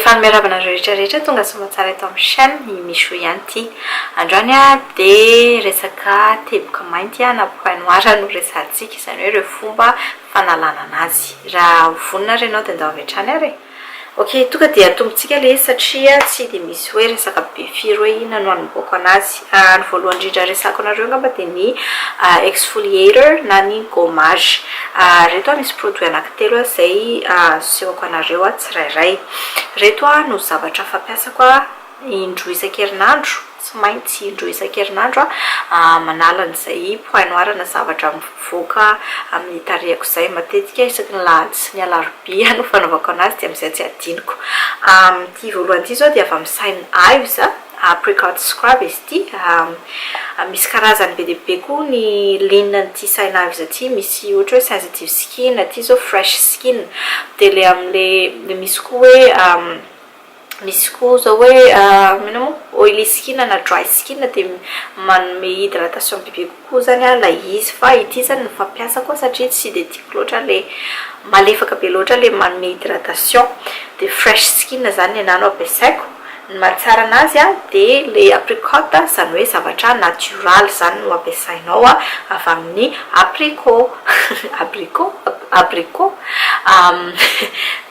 Faly miarahaba anareo rehetra rehetra tonga soa tsara eto amin'ny chaîne i Michou ihany ity. Androany a dia resaka teboka mainty na point noir no resahantsika, izany hoe ireo fomba fanalana anazy. Raha vonona ary ianao dia ndao avy hatrany ary e. Ok, tonga dia atombontsika ilay izy satria tsy dia misy hoe resaka be firy hoe inona no hanombohako anazy. Ny voalohany indrindra resahako anareo angamba dia ny exfoliator na ny gommage. Ireto misy produit anankitelo izay asehoko anareo tsirairay. Ireto no zavatra fampiasako indroa isan-kerinandro, tsy maintsy indroa isan-kerinandro manala an'izay point noir na zavatra mivoaka amin'ny tarehiko izay. Matetika isaky ny lahady sy ny alarobia no fanaovako anazy dia amin'izay tsy adinoko. Ity voalohany ity izao dia avy amin'ny Saint Ives, apricot scrub izy ity. Misy karazany be dia be koa ny ligne an'ity Saint Ives ity, misy ohatra hoe sensitive skin, ity izao fresh skin. Dia ilay amin'ilay misy koa hoe misy koa zao hoe inona moa, oily skin na dry skin, dia manome hydratation bebe kokoa zany ilay izy. Fa ity zany no fampiasako satria tsy dia tiako loatra ilay malefaka be loatra ilay manome hydratation. Dia fresh skin zany ny anahy no ampiasaiko. Ny mahatsara anazy dia ilay apricot, izany hoe zavatra natioraly zany no ampiasainao avy amin'ny apricot abricot abricot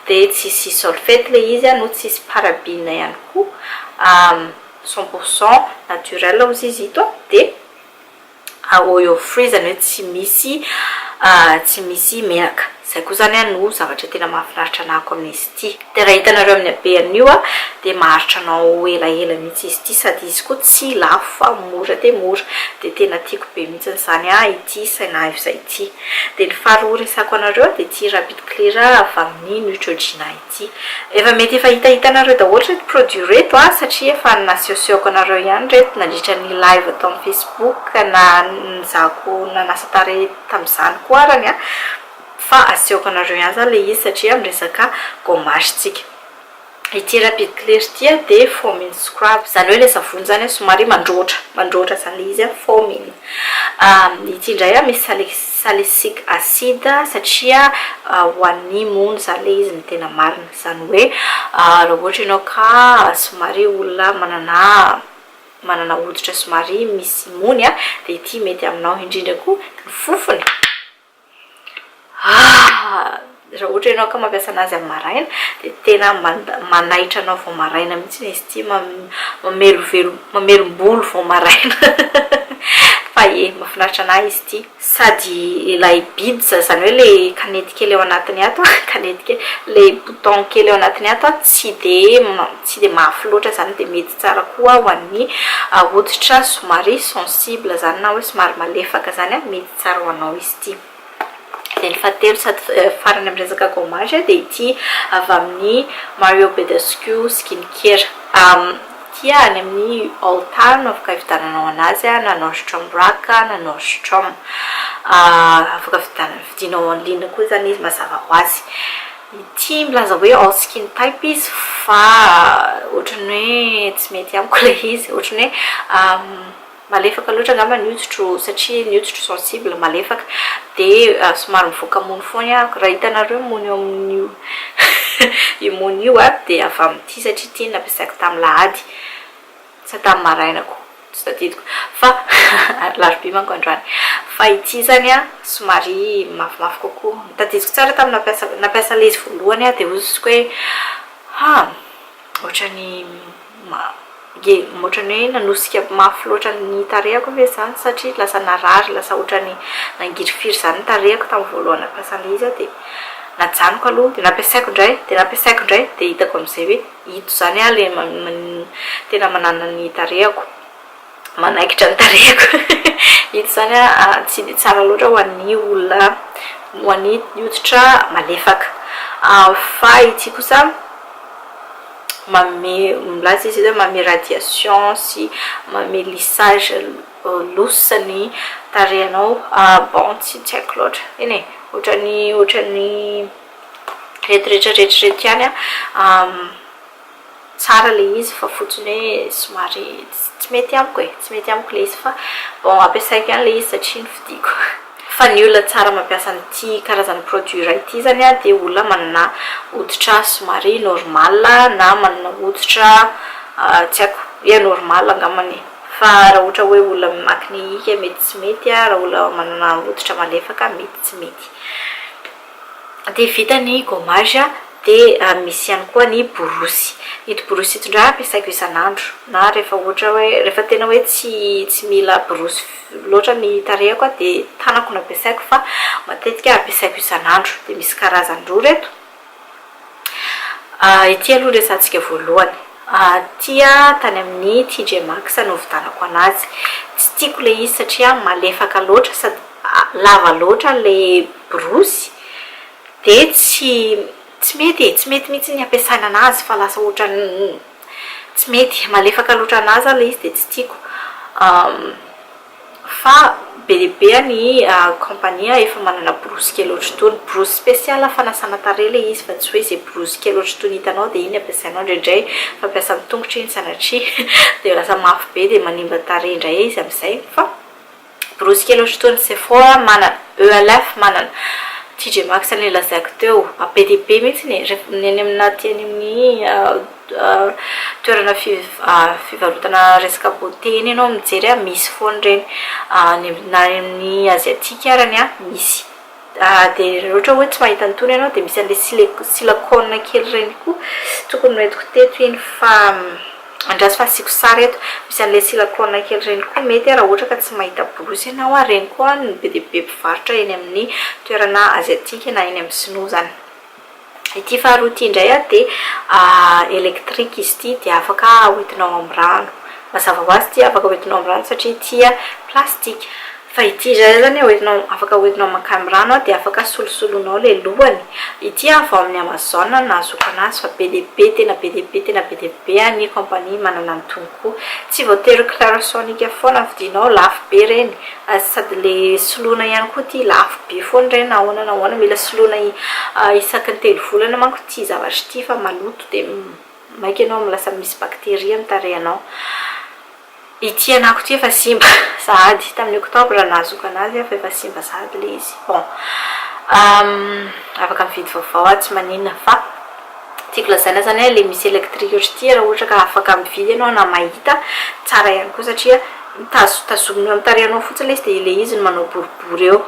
dia tsisy sulfate ilay izy no tsisy parabène ihany koa, 100% naturel ozy izy ito, dia oil free, zany hoe tsy misy menaka. Zay koa zany no zavatra tena mahafinaritra anahako amin'izy ity. Dia raha hitanareo amin'ny habean'io dia maharitra anao elaela mihitsy izy ity, sady izy koa tsy lafo fa mora dia mora. Dia tena tiako be mihitsy zany ity Saint Ives ity. Dia ny faharoa resako anareo dia ity Rapid Clear avy amin'ny Neutrogena ity. Efa mety efa hitahitanareo daholo reto produit reto satria efa nasehosehoko anareo ihany reto nandritra ny live atao amin'ny Facebook na nizahako nanasa tarehy tamin'izany koa arany fa asehoko anareo ihany zany ilay izy satria miresaka gommage tsika. Ity Rapid Clear ity dia foaming scrub, izany hoe ilay savony zany somary mandroatra mandroatra zany ilay izy, foaming. Ity indray misy salicylic acide satria ho an'ny mony zany ilay izy no tena marina, izany hoe raha ohatra ianao ka somary olona manana hoditra somary misy mony dia ity mety aminao, indrindra koa ny fofony. Raha ohatra ianao ka mampiasa anazy amin'ny maraina dia tena manaitra anao vao maraina mihitsy izy ity, mamelovelo mamelombolo vao maraina. Fa e, mahafinaritra anahy izy ity. Sady ilay beads, izany hoe ilay kanety kely ao anatiny ato, kanety kely, ilay bouton kely ao anatiny ato tsy dia mafy loatra zany, dia mety tsara koa ho an'ny hoditra somary sensible zany na hoe somary malefaka zany, mety tsara ho anao izy ity. Dia ny fahatelo sady farany amin'ny resaka gommage dia ity avy amin'ny Mario Badescu Skincare. Ity any amin'ny Ulta no afaka hividiananao anazy, na Nordstrom Rack na Nordstrom. Afaka vidianao en ligne koa zany izy mazava ho azy. Ity milaza hoe all skin type izy fa ohatran'ny hoe tsy mety amiko ilay izy, ohatran'ny hoe malefaka loatra angamba ny hoditro satria ny hoditro sensible malefaka, dia somary mivoaka mony foana aho. Raha hitanareo mony eo amin'io io mony io dia avy amin'ity satria ity no nampiasaiko tamin'ny lahady sa tamin'ny maraina koa, tsy tadidiko, fa alarobia manko androany. Fa ity zany somary mafimafy kokoa. Tadidiko tsara tamin'ny nampiasa ilay izy voalohany aho dia hoy izy hoe ha ohatran'ny ohatran'ny hoe nanosika mafy loatra ny tarehako ve izany satria lasa narary, lasa ohatran'ny nangirifiry izany ny tarehako tamin'ny voalohany nampiasa an'ilay izy aho, dia najanoko aloha, dia nampiasaiko indray, dia nampiasaiko indray, dia hitako amin'izay hoe ito izany ilay tena manana ny tarehako, manaikitra ny tarehako. Ito zany tsy dia tsara loatra ho an'ny olona, ho an'ny hoditra malefaka. Fa ity kosa manome, milaza izy hoe manome radiation sy manome lissage lousse ny tarehinao. Bon, tsy haiko loatra eny e, ohatran'ny reto rehetrarehetra reto ihany tsara ilay izy fa fotsiny hoe somary tsy mety amiko e, tsy mety amiko ilay izy, fa bon, ampiasaiko ihany ilay izy satria novidiako. Fa ny olona tsara mampiasa an'ity karazana produit iray ity zany a, dia olona manana hoditra somary normal na manana hoditra, tsy haiko, ia, normal angambany. Fa raha ohatra hoe olona acnéique, mety tsy mety a, raha olona manana hoditra malefaka, mety tsy mety. Dia vita ny gommage a, dia misy ihany koa ny borosy. Ito borosy ito indray ampiasaiko isan'andro, na rehefa ohatra hoe rehefa tena hoe tsy mila borosy loatra ny tarehako a, dia tanako no ampiasaiko, fa matetika ampiasaiko isan'andro. Dia misy karazany roa reto. Ity aloha resahantsika voalohany. Ity a, tany amin'ny TJ Maxx no nividanako anazy. Tsy tiako ilay izy satria malefaka loatra sady lava loatra ilay borosy, dia tsy mety e, tsy mety mihitsy ny ampiasaina anazy fa lasa ohatran'ny tsy mety, malefaka loatra anazy ilay izy, dia tsy tiako. Fa be dia be ny compagnie efa manana borosy kely ohatr'itony, borosy spécial fanasana tarehy ilay izy, fa tsy hoe izay borosy kely ohatr'itony hitanao dia iny ampiasainao. Indraindray fampiasa amin'ny tongotra iny sanatria, dia lasa mafy be, dia manimba tarehy indray izy amin'izay. Fa borosy kely ohatr'itony, Sephora manana, ELF manana, TJ Maxx ilay lazaiko teo, be dia be mihitsy ny ny any aminaty, any amin'ny toerana fivarotana resaka beauté eny ianao mijery a, misy foana ireny, na any amin'ny asiatique arany a, misy. Dia raha ohatra hoe tsy mahita an'itony ianao, dia misy an'ilay silicone kely ireny koa. Tokony noentiko teto iny fa andraso fa asiako sary eto. Misy an'ilay silicone kely ireny koa, mety raha ohatra ka tsy mahita borosy ianao a. Ireny koa no be dia be mpivarotra eny amin'ny toerana asiatique na eny amin'ny sinoa zany. Ity faharoa ity indray a, dia électrique izy ity, dia afaka hoentinao amin'ny rano. Mazava ho azy ity afaka hoentinao amin'ny rano satria ity a plastique. Fa ity indray zany hoentinao, afaka hoentinao mankany amin'ny rano a, dia afaka solosolonao ilay lohany. Ity a avy ao amin'ny Amazon no nahazoako anazy, fa be dia be, tena be dia be, tena be dia be ny compagnie manana an'itony koa. Tsy voatery Clarisonic foana vidianao, lafo be ireny. Sady le soloina ihany koa ity lafo be foana ireny, na ahoana na ahoana. Mila soloina isaky ny 3 volana manko ity zavatra ity fa maloto, dia maika ianao lasa misy bakteria amin'ny tarehinao. Ity anako ity efa simba sahady, tamin'ny octobre nahazoako anazy fa efa simba sahady ilay izy. Bon, afaka mividy vaovao aho, tsy maninona, fa tiako lazaina zany hoe le misy électrique ohatry ity, raha ohatra ka afaka mividy ianao na mahita, tsara ihany koa satria tazomina eo amin'ny tarehinao fotsiny ilay izy, dia ilay izy no manao boribory eo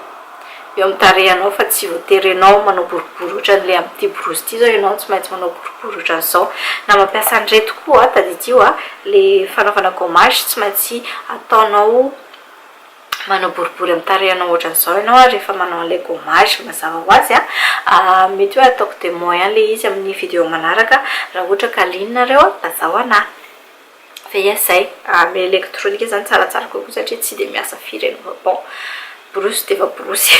amin'ny tarehinao, fa tsy voatery ianao manao boribory ohatran'ilay amin'ity borosy ity zao ianao tsy maintsy manao boribory ohatran'izao. Na mampiasa an'ireto koa, tadidio a, le fanaovana gommage tsy maintsy ataonao manao boribory amin'ny tarehinao ohatran'izao ianao a rehefa manao an'ilay gommage. Mazava ho azy a, mety hoe ataoko démo ihany ilay izy amin'ny vidéo manaraka raha ohatra ka liana nareo a, lazao anahy. Fa ia, zay le électronique zany tsaratsara kokoa satria tsy dia miasa firy ianao. Fa bon, borosy dia efa borosy.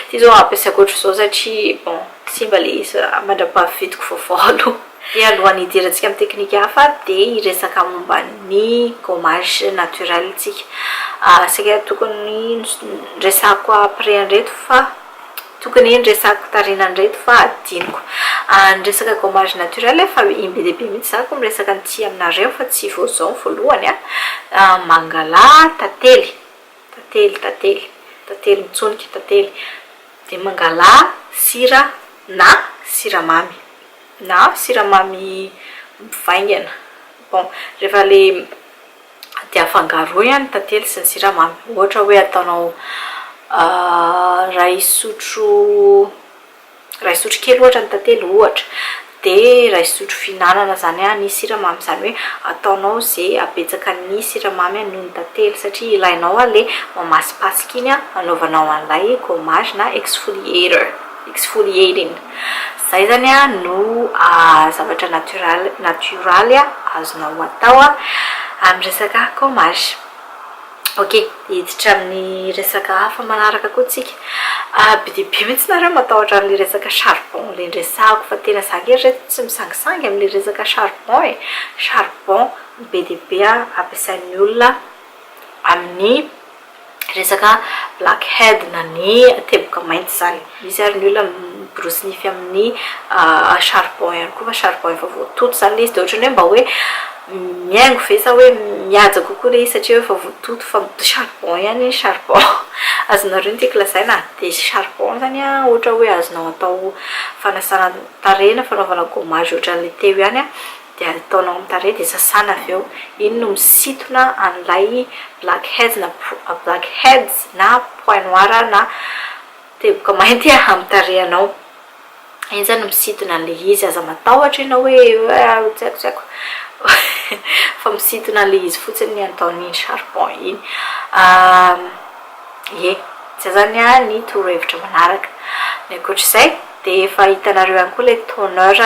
Ty zao ampiasaiko ohatr'izao satria bon, simba le izy mandra-pahavidiko vaovao aloha. Dia alohan'ny hidirantsika amin'ny teknika hafa, dia hiresaka momba ny gommage naturel tsika. Saika tokony resako après an'ireto, fa tokony niresako tarinan'ireto fa adinoko. Ny resaka gommage naturel, efa imbe dehibe mihitsy za ko miresaka an'ity aminareo, fa tsy vao zao ny voalohany a. Mangala tantely, tantely, tantely, tantely mitsonika, tantely, dia mangala sira na siramamy na siramamy mivaingana. Bon, rehefa le dia afangaro ihany tantely sy ny siramamy. Ohatra hoe ataonao 1 sotro kely ohatra ny tantely ohatra, dia 1 sotro fihinanana zany a ny siramamy. Zany hoe ataonao zay abetsaka ny siramamy noho ny tantely, satria ilainao a le mamasipasika iny a anaovanao an'ilay gommage na exfoliator, exfoliating. Zay zany a no zavatra natioraly a azonao atao a amin'ny resaka gommage. Ok, hiditra amin'ny resaka hafa manaraka koa tsika. Be dia be mihitsy nareo matahotra an'le resaka charbon le ndresahako, fa tena za nge reto tsy misangisangy amin'le resaka charbon e. Charbon be dia be a ampiasain'ny olona amin'ny resaka blackhead na ny teboka mainty zany. Misy ary ny olona miborosy nify amin'ny charbon ihany koa, fa charbon efa voatoto zany le izy, dia ohatrany hoe mba hoe Mihaingo ve sa hoe mihaja kokoa ilay izy satria efa voatoto fa charbon ihany iny charbon. Azonareo ny tiako lazaina? Dia charbon zany an, ohatra hoe azonao atao fanasana tarehy na fanaovana gommage ohatran'ilay teo ihany an, dia ataonao amin'ny tarehy dia sasana avy eo. Iny no misintona an'ilay black heads na black heads na point noir na teboka mainty amin'ny tarehinao. Iny zany misintona an'ilay izy, aza matahotra ianao hoe tsy haiko tsy haiko fa misintona an'ilay izy fotsiny ny ataon'iny charbon iny. Ie, izay zany ny torohevitra manaraka. Ny ankoatr'izay dia efa hitanareo ihany koa ilay toner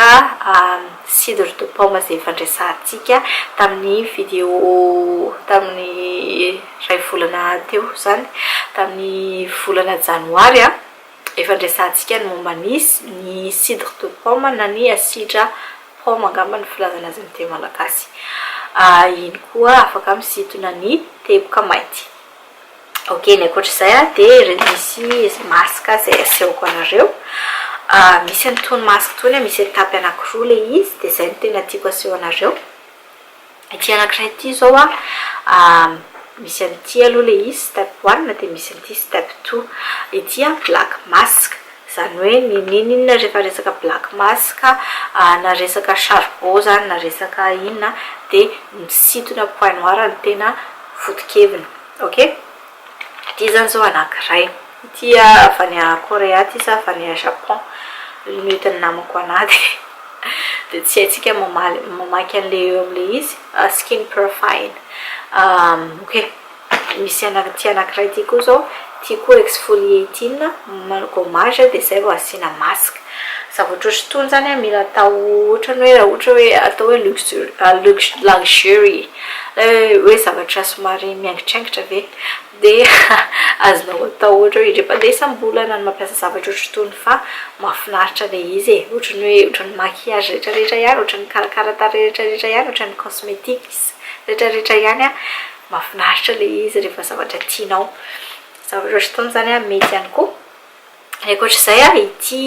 cidre de pomme izay efa niresahantsika tamin'ny vidéo tamin'ny iray volana teo izany, tamin'ny volana janoary. Efa niresahantsika ny momba ny ny cidre de pomme na ny asidra paoma angamba ny filazana azy amin'ny teny malagasy. Iny koa afaka misintona ny teboka mainty. Ok, ny ankoatr'izay dia misy masque izay asehoko anareo. Misy an'itony masque itony, misy étape anankiroa ilay izy dia izay no tena tiako aseho anareo. Ity anankiray ity izao an, misy an'ity aloha ilay izy step one dia misy an'ity step two. Ity an black mask, izany hoe ny n'inon'inona rehefa resaka black mask na resaka charbon izany na resaka inona dia misintona point noir no tena foto-keviny. Ok, ity izany izao anankiray, ity avy any Korea ity sa avy any Japon no hitan'ny namako anaty. Dia tsy haintsika mamaly mamaky an'ilay eo amin'ilay izy skin purifying ok misy ity anankiray ity koa izao ity koa exfoliating gommage dia izay vao asiana masque zavatra ohatr'itony izany an mila atao ohatrany hoe raha ohatra hoe atao hoe luxury luxury hoe zavatra somary miaingitraingitra ve Dia azonao atao ohatra hoe indray mpandeha isam-bolana ny mampiasa zavatra ohatr'itony fa mahafinaritra ilay izy e! Ohatran'ny hoe ohatran'ny maquillage rehetrarehetra ihany, ohatran'ny mikarakara tarehy rehetrarehetra ihany, ohatran'ny cosmetics rehetrarehetra ihany an, mahafinaritra ilay izy rehefa zavatra tianao. Zavatra ohatr'itony izany an mety ihany koa. Ny ankoatr'izay an, ity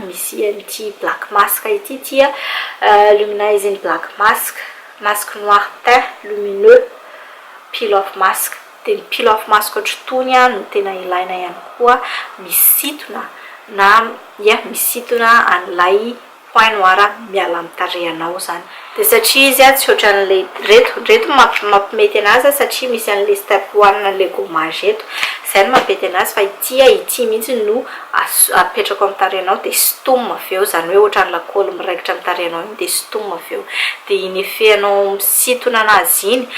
misy an'ity black mask ity, ity luminizing black mask, masque noir teint lumineux, peel off mask. Dia ny peel off mask ohatr'itony no tena ilaina ihany koa misintona na ia misintona an'ilay point noir miala amin'ny tarehinao izany. Dia satria izy tsy ohatran'ilay reto, reto mampimety anazy satria misy an'ilay step one an'ilay gommage eto, izay no mampety anazy fa ity ity mihitsy no apetrako amin'ny tarehinao dia sintomina avy eo, izany hoe ohatran'ny lakaoly miraikitra amin'ny tarehinao iny dia sintomina avy eo. Dia iny effet anao misintona anazy iny,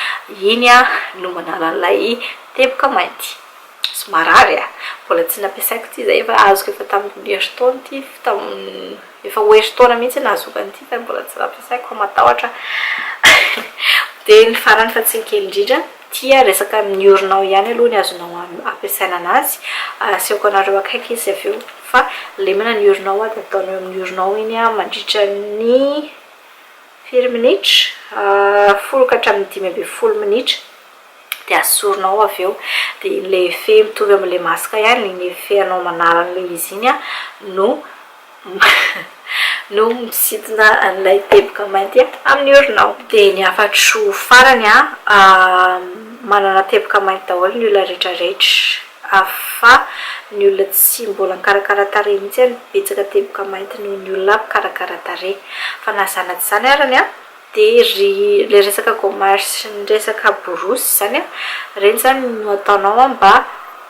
Iny no manala an'ilay teboka mainty. Sy marary a! Mbola tsy nampiasaiko ity izay efa azoko efa tamin'ny herintaona ity, tamin'ny efa ho herintaona mihitsy nahazoako an'ity fa mbola tsy nampiasaiko fa matahotra aho. Dia ny farany fa tsy ny kely indrindra, ity resaka amin'ny orinao ihany aloha ny azonao ampiasaina anazy. Asehoko anareo akaiky izy avy eo fa lemana ny orinao dia ataonao eo amin'ny orinao iny mandritra ny Firy minitra? Folo ka hatramin'ny 15 minitra dia asorinao avy eo. Dia ilay effet mitovy amin'ilay masque ihany, iny effet anao manala an'ilay izy iny no no misintona an'ilay teboka mainty amin'ny orinao. Dia ny hafatro farany, manana teboka mainty daholo ny olona rehetra rehetra fa ny olona tsy mbola nikarakara tarehy mihitsy no betsaka teboka mainty noho ny olona mpikarakara tarehy. Fa na izany na tsy izany arany an, dia ry ilay resaka gommage sy ny resaka borosy izany an, ireny izany no ataonao mba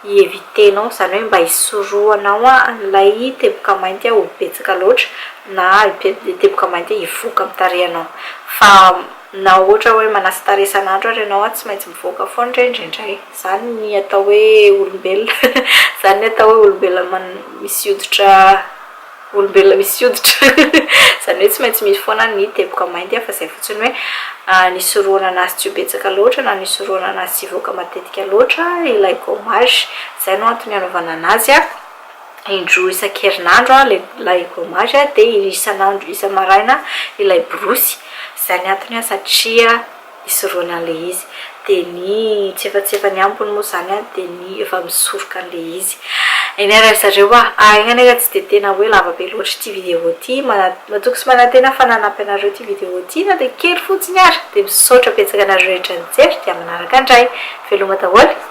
hi-eviter-nao, izany hoe mba hisorohanao an'ilay teboka mainty ho betsaka loatra na ilay teboka mainty hivoaka amin'ny tarehinao. Fa na ohatra hoe manasa tarehy isan'andro ary ianao an, tsy maintsy mivoaka foana ireny indraindray. Izany ny atao hoe olombelona, izany ny atao hoe olombelona misy hoditra, olombelona misy hoditra, izany hoe tsy maintsy misy foana ny teboka mainty fa izay fotsiny hoe nisorohana anazy tsy ho betsaka loatra na nisorohana anazy tsy hivoaka matetika loatra ilay gommage, izay no antony hanaovana anazy indroa isan-kerinandro ilay gommage dia isan'andro isa-maraina ilay borosy, izay ny antony satria hisorohana an'ilay izy dia ny tsefatsefany ambiny moa izany dia ny efa misoroka an'ilay izy. Eny ary ry zareo a! Aigna anie ka tsy dia tena hoe lava be loatra ity vidéo ity. Matoky sy manantena fa nanampy anareo ity vidéo ity na dia kely fotsiny ary. Dia misaotra betsaka anareo rehetra nijery dia manaraka indray. Veloma daholo.